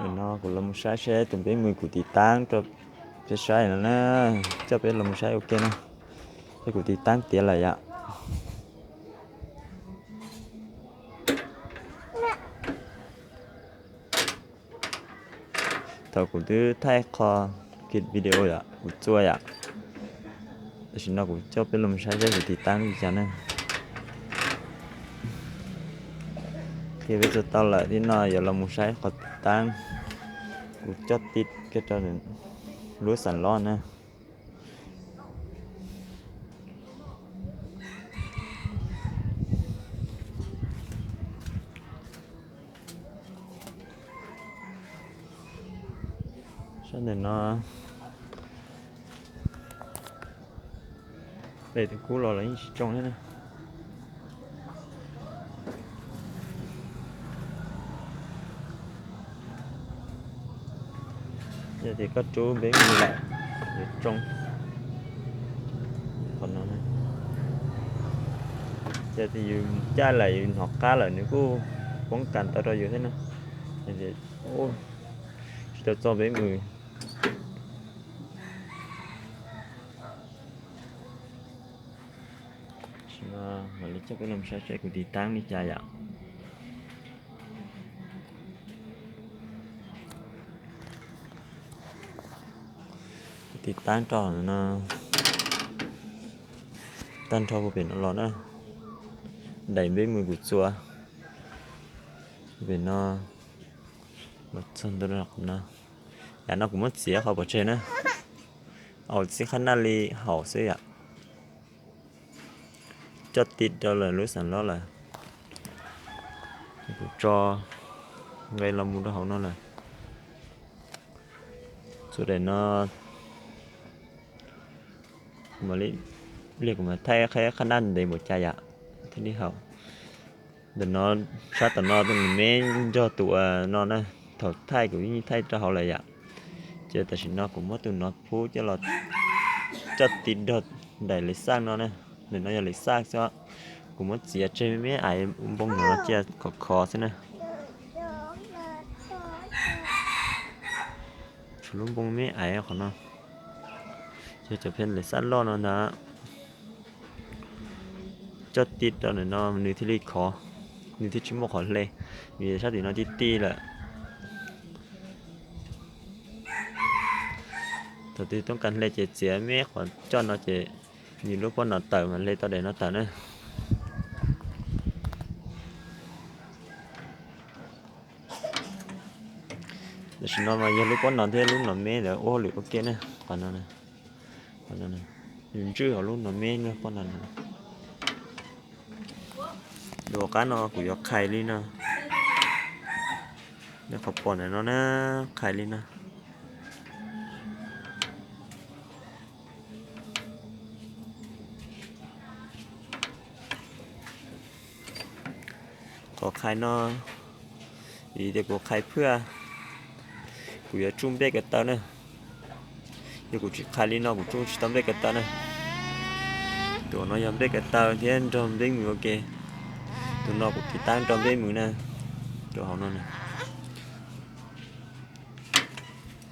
Nim no kuv los mus saib seb tus npeb mws kuv tiv taab rau peb saib no na, coj peb los mus saib ua ke na, seb kuv tiv taab tiav lawm yom. Thaum kuv twb thaij qho kiag video yom, kuv txua yom, tam sim no kuv coj peb los mus saib seb kuv tiv taab li cas na. Kiag peb txua tau lawm, tib no yuav los mus saib qhov tiv taab kuv coj ti kiag rau lub xam lob na. Sab ntawm no pem tus kub los los yeej tsis tsoo thiab na. Yog tias koj rub npeb mws lawm, yuav tsoo qhov no. Yog tias yus caij lawm yus hnov qab lawm nws kuj poob kas tau rau yus thiab na. Tsis tau txog npeb mws. Tam sim no mam li coj peb los saib seb kuv tiv taab li cas yom. Kuv tiv taab rau no, tag nrho puag pem no los na, daim npeb mws kuv txua pem no los txog ntua no. Yam no kuv muab txiav qhov pov tseg na, au txij qhab naj li haum xwb yom. Coj ti rau lawm lub xam lob lawm, kuv tso nqe los mus rau hauv no lawm. Txua daim no, kuv mam li, kuv mam thaij qhab naj ntev npaum cas yom, thiaj li haum. Ntawm no, sab tom no tus me nrog tus uas no na, thaum thaij kuv yeej thaij rau hauv lawm yom. Ces tam sim no kuv muab tus no pub coj los coj ti nrog daim lej xaj no na. Ntawm no yog lej xaj xwb, kuv muab txiav tseg me me aiv npoo no cia khov khov xwb na. Tshuav lub npoo me aiv qhov no, yog cov pheej lej xaj loj no ntag. Coj ti rau ntawm no nws thiaj li khov, nws thiaj tsis muaj qhov hle, vim sab tim no ti ti lawm. Thaum twg toob kas hle ces txiav me qhov coj no ces nws lub pob no tawm mas hle tau daim no tawm na. Tam sim no mas yog lub pob no thiab lub no me ntawd ua hauj lwm ua ke na. Qhov no, nws ntswj hauv lub no me na pob no na. Dua qab no kuv yuav qhais li no, nej qhov pom ntawm no na, qhais li no. Qhov qhais no, vim tias kuv qhais phwj, kuv yuav tsuj nplej ko taw na. Yog kuv tsis qhais li no kuv tsuj tsis tau nplej ko taw na. Tus no yog nplej ko taw thiab nrog nplej mws ua ke. Tus no kuv tiv taab nrog nplej mws na, rau hauv no na.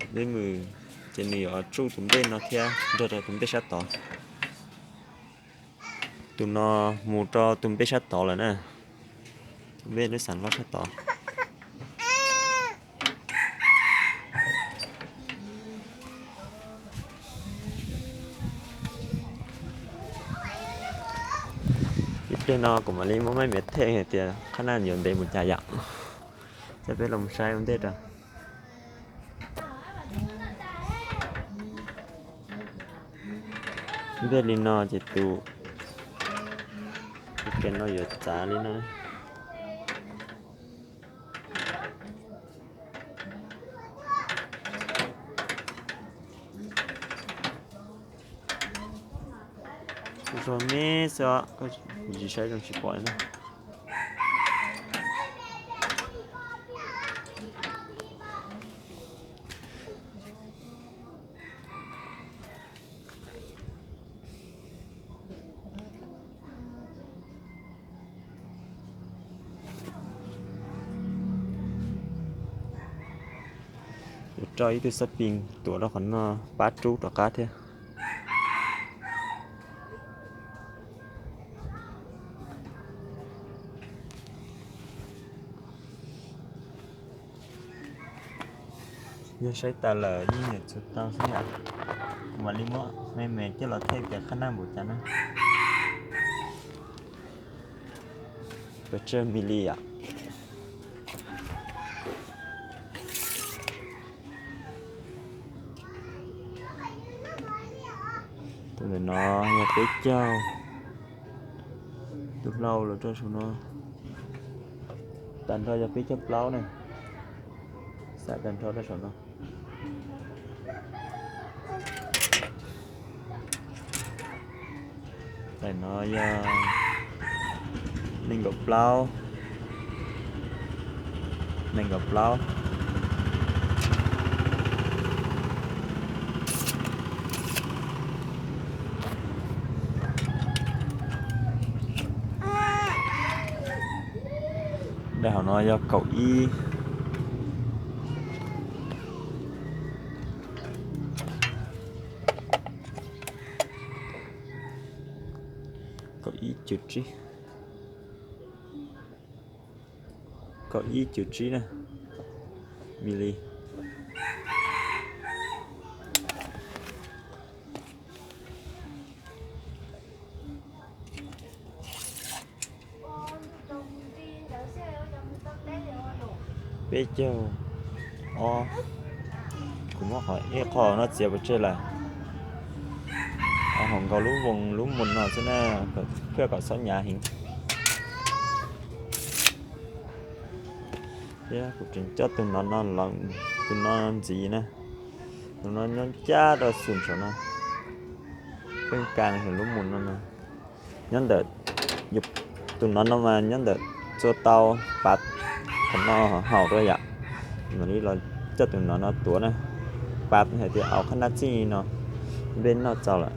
Nplej mws ces nws yuav tsuj tus nplej no thiab nrog rau tus nplej sab tod. Tus no mus rau tus nplej sab tod lawm na, tus nplej lub xam lob sab tod. Ib pliag no kuv mam li muab maib miav them hais tias qhab naj yuav ntev mus cas yom. Coj peb los saib ua ntej rau. Ntej li no ces tus, tus ke no yuav txav li no. Kuv zog me xwb os, koj tsis saib zoo tsis pom li na. Yuav rau ib tug xab pis tuav rau qhov no pab rub rov qab thiab. Yog saib tas lawm yeej yuav txhua tau xwb yom. Kuv mam li muab me me coj los thaij tias qhab naj npaum cas na. Pes tsawg mili yom. Tus ntawm no yog peb caug, tus hlau los rau saum no. Tag nrho yog peb caug plaub na, xam tag nrho rau saum no. Tam no yog nees nkaum plaub, nees nkaum plaub. Daim hauv no yog kaum ib, kaum ib cuv tsib, kaum ib cuv tsib na, mili. Peb caug ob, kuv muab qhov ib qho no txiav pov tseg lawm. Hauv nkaus lub voos lub mus no xwb na, thiaj kom xob hnyav heev. Thiab kuv tseem coj tus no no los, tus no ntxiv na, tus no nyob ncaj rau xum saum no, pheej kas lub mus no no. Nyob ntawm tus no no mas nyob ntawm txua tau pav qhov no haum rau yom. Mam li los coj tus no no tuav na, pav hais tias au qhab naj txij no npej noj txaus lawm.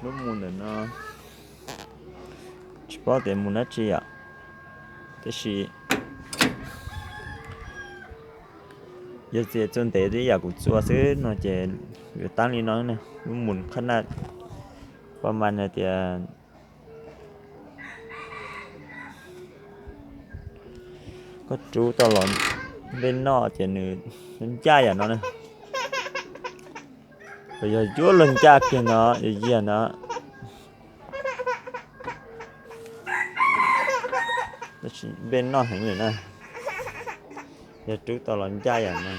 Lub mus ntawm no tsis paub tias mus dab tsi yom, tab sis yog txiav txua ntev ib yam kuv txua xwb no ces yuav tab li no ne. Lub mus qhab naj paj mas hais tias koj rub tau los npej noj ces nws ncaj yam no ne. Yog yuav luag ncaj kiag no, yog yag no, npej noj heev li na. Yog rub tau los ncaj yam no.